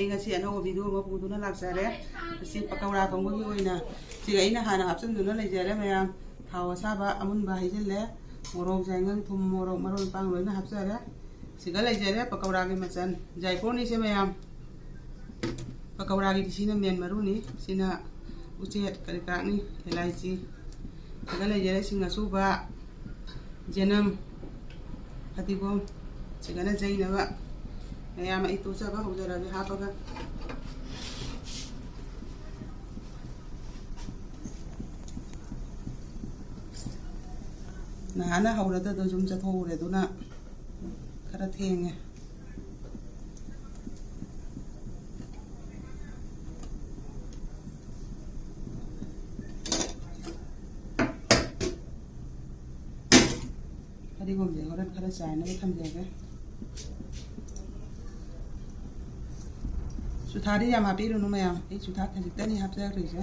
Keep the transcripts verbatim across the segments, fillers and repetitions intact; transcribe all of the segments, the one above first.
ꯑꯩ ꯉꯁꯤ ꯑꯅꯧꯕ video ꯑꯃ ꯄꯨꯗꯨꯅ ꯂꯥꯛꯆꯔꯦ꯫ ꯉꯁꯤ ꯄꯀꯧꯔꯥ ꯊꯣꯡꯕꯒꯤ ꯑꯣꯏꯅ ꯁꯤꯒ ꯑꯩꯅ ꯍꯥꯟꯅ ꯍꯥꯞꯆꯤꯟꯗꯨꯅ ꯂꯩꯖꯔꯦ ꯃꯌꯥꯝ꯫ ꯊꯥꯎ ꯑꯁꯥꯕ ꯑꯃꯨꯟꯕ ꯍꯩꯖꯤꯜꯂꯦ꯫ ꯃꯣꯔꯣꯛ, ꯌꯥꯏꯉꯪ, ꯊꯨꯝ, ꯃꯣꯔꯣꯛ, ꯃꯔꯣꯏ ꯃꯄꯥꯡ ꯂꯣꯏꯅ ꯍꯥꯞꯆꯔꯦ꯫ ꯁꯤꯒ ꯂꯩꯖꯔꯦ ꯄꯀꯧꯔꯥꯒꯤ ꯃꯆꯜ꯫ ꯖꯥꯏꯐꯣꯟꯅꯤꯁꯦ ꯃꯌꯥꯝ꯫ ꯄꯀꯧꯔꯥꯒꯤꯗꯤ ꯁꯤꯅ main ꯃꯔꯨꯅꯤ꯫ ꯁꯤꯅ ꯎꯆꯦꯠ ꯀꯔꯤ ꯀꯔꯥꯛꯅꯤ, ꯏꯂꯥꯏꯆꯤ꯫ ꯁꯤꯒ ꯂꯩꯖꯔꯦ ꯁꯤꯡ ꯑꯁꯨꯕ, ꯆꯅꯝ, ꯐꯗꯤꯒꯣꯝ꯫ ꯁꯤꯒꯅ ꯌꯩꯅꯕ꯫ ꯃꯌꯥꯝ ꯑꯩ ꯇꯣꯠꯆꯕ ꯍꯧꯖꯔꯒꯦ ꯍꯥꯞꯄꯒ꯫ ꯅꯍꯥꯟꯅ ꯍꯧꯔꯗꯗꯣ ꯁꯨꯝ ꯆꯠꯊꯣꯛꯎꯔꯦ, ꯑꯗꯨꯅ ꯈꯔ ꯊꯦꯡꯉꯦ꯫ ꯐꯗꯤꯒꯣꯝꯁꯦ ꯍꯣꯔꯦꯟ ꯈꯔ ꯆꯥꯏꯅꯕ ꯊꯝꯖꯒꯦ꯫ ꯆꯨꯊꯥꯗꯤ ꯌꯥꯝ ꯍꯥꯞꯄꯤꯔꯨꯅꯨ ꯃꯌꯥꯝ, ꯑꯩ ꯆꯨꯊꯥ ꯈꯖꯤꯛꯇꯅꯤ ꯍꯥꯞꯆꯈ꯭ꯔꯤꯁꯦ꯫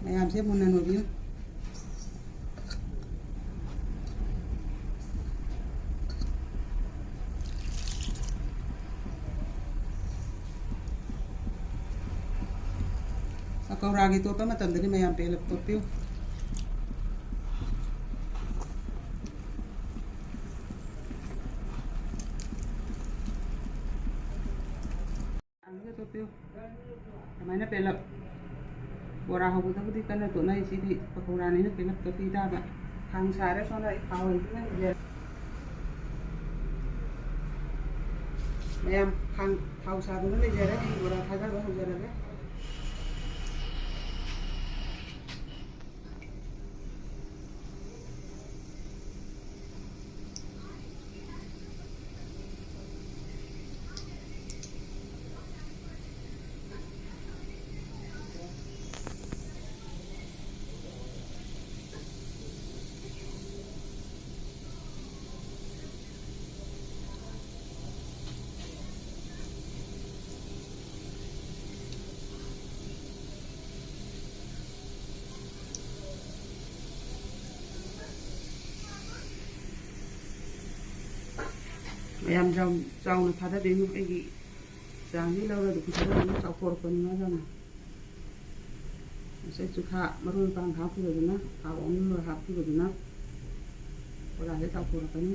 ꯃꯌꯥꯝꯁꯦ ꯃꯨꯟꯅ ꯅꯣꯏꯕꯤꯌꯨ꯫ ꯄꯀꯧꯔꯥꯒꯤ ꯇꯣꯠꯄ ꯃꯇꯝꯗꯗꯤ ꯃꯌꯥꯝ ꯄꯦꯜꯂꯞ ꯇꯣꯠꯄꯤꯌꯨ꯫ ꯑꯗꯨꯒ ꯇꯣꯠꯄꯤꯌꯨ꯫ ꯑꯗꯨꯃꯥꯏꯅ ꯄꯦꯜꯂꯞ꯫ ꯕꯣꯔꯥ ꯍꯧꯕꯗꯕꯨꯗꯤ ꯀꯟꯅ ꯇꯣꯠꯅꯩ, ꯁꯤꯗꯤ ꯄꯀꯧꯔꯥꯅꯤꯅ ꯄꯦꯜꯂꯞ ꯇꯣꯠꯄꯤ ꯇꯥꯕ꯫ ꯈꯥꯡ ꯁꯥꯔꯦ, ꯁꯣꯝꯗ ꯑꯩ ꯊꯥꯎ ꯍꯩꯗꯨꯅ ꯂꯩꯖꯔꯦ꯫ ꯃꯌꯥꯝ ꯈꯥꯡ ꯊꯥꯎ ꯁꯥꯗꯨꯅ ꯂꯩꯖꯔꯦ, ꯑꯩ ꯕꯣꯔꯥ ꯊꯥꯗꯕ ꯍꯧꯖꯔꯒꯦ꯫ ꯌꯥꯝ ꯆꯥꯎ-, ꯆꯥꯎꯅ ꯊꯥꯗꯗꯣꯏꯅꯣ, ꯑꯩꯒꯤ ꯆꯥꯡꯁꯤ ꯂꯧꯔꯒ ꯑꯗꯨꯝ ꯊꯥꯗꯗꯣꯏꯅꯣ, ꯆꯥꯎꯊꯣꯔꯛꯄꯅꯤꯅ ꯌꯥꯝꯅ꯫ ꯉꯁꯥꯏ ꯆꯨꯊꯥ ꯃꯔꯣꯏ ꯃꯄꯥꯡ ꯍꯥꯞꯈꯤꯕꯗꯨꯅ ꯊꯥꯎ ꯑꯃꯨꯛ ꯍꯥꯞꯈꯤꯕꯗꯨꯅ ꯕꯣꯔꯥꯁꯦ ꯆꯥꯎꯊꯣꯔꯛꯀꯅꯤ꯫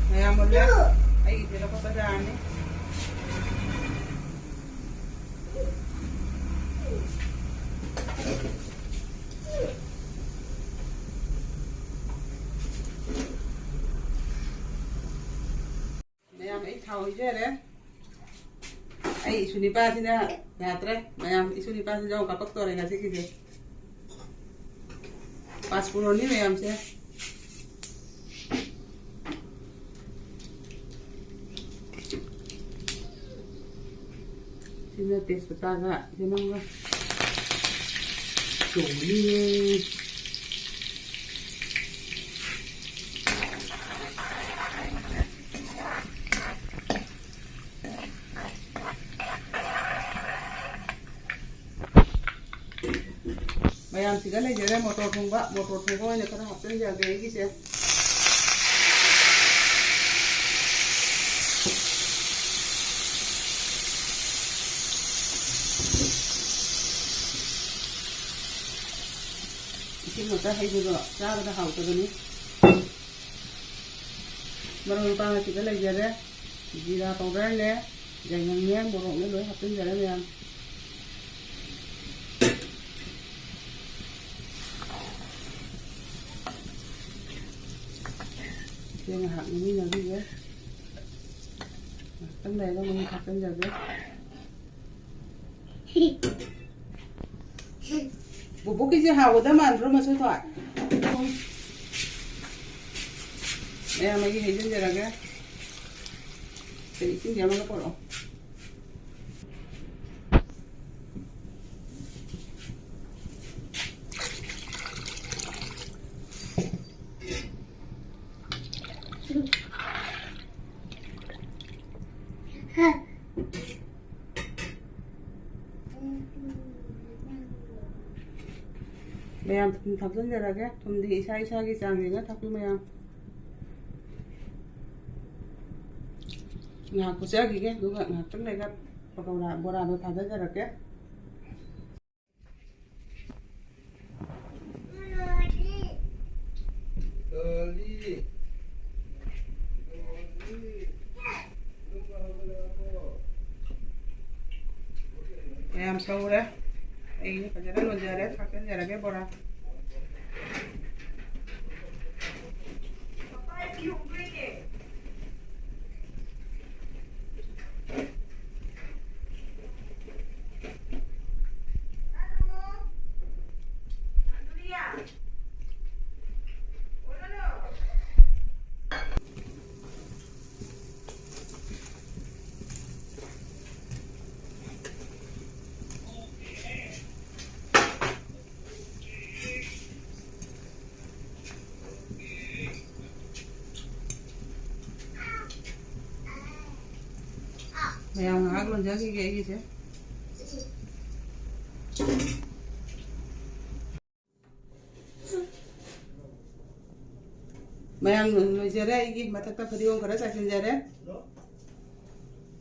ꯃꯌꯥꯝ ꯃꯨꯜꯂꯦ꯫ ꯑꯩꯒꯤꯁꯦ ꯂꯧꯈꯠꯄ ꯌꯥꯔꯅꯤ꯫ ꯃꯌꯥꯝ, ꯑꯩ ꯊꯥꯎ ꯍꯩꯖꯔꯦ꯫ ꯑꯩ ꯏꯁꯨ ꯅꯤꯄꯥꯁꯤꯅ ꯌꯥꯗ꯭ꯔꯦ꯫ ꯃꯌꯥꯝ, ꯏꯁꯨ ꯅꯤꯄꯥꯁꯤꯅ ꯌꯥꯎ ꯀꯥꯞꯄꯛꯇꯣꯔꯦ ꯉꯁꯤꯒꯤꯗꯤ꯫ ꯄꯥꯁꯄꯨꯔꯣꯟꯅꯤ ꯃꯌꯥꯝꯁꯦ꯫ ꯁꯤꯅ ꯇꯦꯖꯄꯇꯥꯒ ꯆꯅꯝꯒ ꯆꯣꯡꯉꯅꯤꯌꯦ꯫ ꯃꯌꯥꯝꯁꯤꯒ ꯂꯩꯖꯔꯦ, ꯃꯣꯇꯣꯔ ꯊꯣꯡꯕ, ꯃꯣꯇꯣꯔ ꯊꯣꯡꯕ ꯑꯣꯏꯅ ꯈꯔ ꯍꯥꯞꯆꯤꯟꯖꯔꯒꯦ ꯑꯩꯒꯤꯁꯦ꯫ ꯏꯁꯤꯡ ꯃꯛꯇ ꯍꯩꯕꯗꯣ ꯆꯥꯕꯗ ꯍꯥꯎꯇꯕꯅꯤ꯫ ꯃꯔꯣꯏ ꯃꯄꯥꯡ ꯑꯁꯤꯗ ꯂꯩꯖꯔꯦ꯫ ꯖꯤꯔꯥ ꯄꯥꯎꯗꯔꯅꯦ, ꯌꯥꯏꯉꯪꯅꯦ, ꯃꯣꯔꯣꯛꯅꯦ ꯂꯣꯏ ꯍꯥꯞꯆꯤꯟꯖꯔꯦ ꯃꯌꯥꯝ꯫ ꯁꯤ ꯉꯥꯏꯍꯥꯛ ꯅꯝꯃꯤꯟꯅꯈꯤꯒꯦ꯫ ꯉꯥꯏꯍꯥꯛꯇꯪ ꯂꯩꯔꯒ ꯃꯍꯤ ꯍꯥꯞꯆꯤꯟꯖꯒꯦ꯫ ꯕꯣꯕꯣꯛꯀꯤꯁꯦ ꯍꯥꯎꯒꯗꯕ ꯃꯥꯟꯗ꯭ꯔꯣ, ꯃꯆꯣꯏ ꯊꯣꯏ? ꯃꯌꯥꯝ ꯑꯩꯒꯤ ꯍꯩꯖꯤꯟꯖꯔꯒꯦ꯫ ꯁꯦ, ꯏꯁꯤꯡꯁꯦ ꯑꯃꯒ ꯄꯨꯔꯛꯑꯣ꯫ ꯃꯌꯥꯝ ꯊꯨꯝ ꯊꯥꯛꯆꯤꯟꯖꯔꯒꯦ꯫ ꯊꯨꯝꯗꯤ ꯏꯁꯥ ꯏꯁꯥꯒꯤ ꯆꯥꯡ ꯌꯦꯡꯉ ꯊꯥꯛꯄꯤꯌꯨ ꯃꯌꯥꯝ꯫ ꯉꯥꯏꯍꯥꯛ ꯐꯨꯠꯆꯈꯤꯒꯦ, ꯑꯗꯨꯒ ꯉꯥꯏꯍꯥꯛꯇꯪ ꯂꯩꯔꯒ ꯄꯀꯧꯔꯥ, ꯕꯣꯔꯥꯗꯣ ꯊꯥꯗꯖꯔꯛꯀꯦ꯫ ꯃꯌꯥꯝ ꯁꯧꯔꯦ꯫ ꯑꯩ ꯐꯖꯅ ꯂꯣꯟꯖꯔꯦ, ꯊꯥꯛꯆꯟꯖꯔꯒꯦ ꯕꯣꯔꯥ꯫ ꯃꯌꯥꯝ ꯉꯥꯏꯍꯥꯛ ꯂꯣꯟꯖꯈꯤꯒꯦ ꯑꯩꯒꯤꯁꯦ꯫ ꯃꯌꯥꯝ ꯂꯣꯏꯖꯔꯦ, ꯑꯩꯒꯤ ꯃꯊꯛꯇ ꯐꯗꯤꯒꯣꯝ ꯈꯔ ꯆꯥꯏꯁꯤꯟꯖꯔꯦ꯫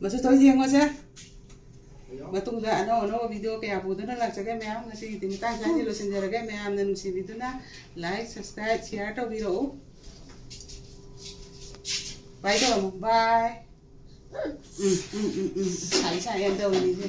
ꯃꯆꯨ ꯊꯣꯏ ꯌꯦꯡꯉꯣꯁꯦ꯫ ꯃꯇꯨꯡꯗ ꯑꯅꯧ ꯑꯅꯧꯕ ꯚꯤꯗꯤꯑꯣ ꯀꯌꯥ ꯄꯨꯗꯨꯅ ꯂꯥꯛꯆꯒꯦ ꯃꯌꯥꯝ꯫ ꯉꯁꯤꯒꯤꯗꯤ ꯃꯇꯥꯡ ꯁ꯭ꯋꯥꯏꯗ ꯂꯣꯏꯁꯤꯟꯖꯔꯒꯦ꯫ ꯃꯌꯥꯝꯅ ꯅꯨꯡꯁꯤꯕꯤꯗꯨꯅ like, subscribe, share ꯇꯧꯕꯤꯔꯛꯎ꯫ Bye ꯇꯧꯔꯝꯃꯣ꯫ Bye꯫ ꯎꯝ, ꯎꯝ, ꯎꯝ, ꯎꯝ꯫ ꯁꯥꯏ, ꯁꯥꯏ ꯌꯥꯝ ꯇꯧꯔꯤꯅꯦ꯫